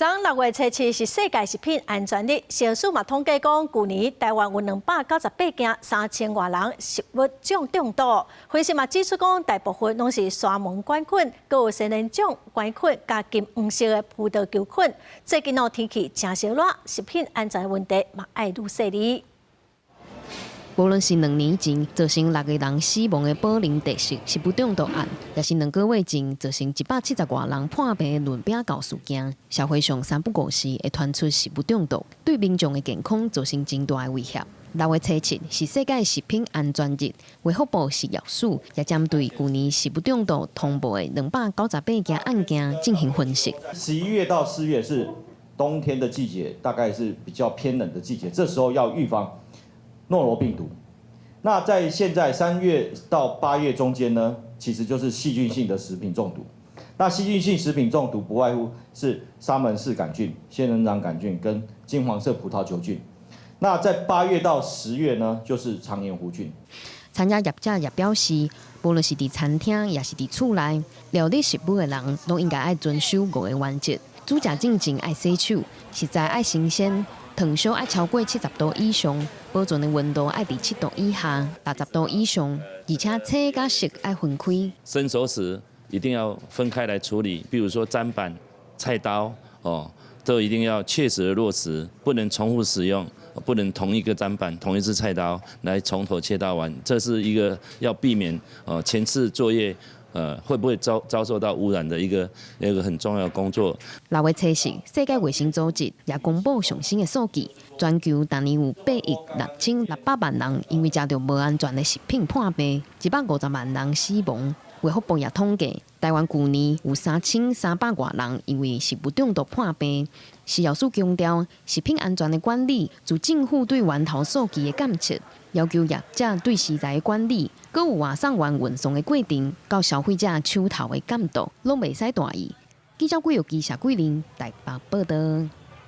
昨6月初七是世界食品安全日，食藥署嘛統計講，舊年台灣有298件3000外人食物中中毒。分析嘛指出講，大部分攏是沙門桿菌、閣有仙人掌桿菌佮金黃色的葡萄球菌。最近哦天氣誠燒熱，食品安全問題嘛愛愈細膩。無論是2年前造成六個人死亡的寶林特色食物中毒案，抑是2個月前造成170外人破病的潤餅猴事件，社會上三不五時會傳出食物中毒，對民眾的健康造成真大的威脅。6月初七是世界食品安全日，衛福部食藥署也針對舊年食物中毒通報的298件案件進行分析。 11月到4月是冬天的季節，大概是比較偏冷的季節，這時候要預防諾羅病毒。那在現在3月到8月中間呢，其實就是細菌性的食品中毒。那細菌性食品中毒不外乎是沙門氏桿菌、仙人掌桿菌跟金黃色葡萄球菌。那在8月到10月呢，就是腸炎弧菌。餐飲業者也表示，無論是佇餐廳，抑是佇厝內料理食物的人，攏應該愛遵守五个原則：煮食進前愛洗手，食材愛新鮮，燙燒愛超過70度以上，保存的溫度愛佇7度以下，60度以上，而且切佮食愛分開。生熟食一定要分開來處理，比如說砧板、菜刀，哦，都一定要切實的落實，不能重複使用，不能同一個砧板、同一支菜刀來從頭切到完，這是一個要避免前次作業會不會遭受到污染的一個很重要的工作。6月初四，世界衛生組織也公布上新的數據，全球逐年有8億6600萬人因為食著無安全的食品破病，150萬人死亡。衛福部也統計，台灣舊年有3300外人因為食物中毒破病。食藥署強調，食品安全的管理，自政府對源頭數據的監測，要求業者對食材的管理，閣有外送員運送的過程，到消費者手頭的監督，攏袂使大意。記者郭玉基、謝桂玲台北報道。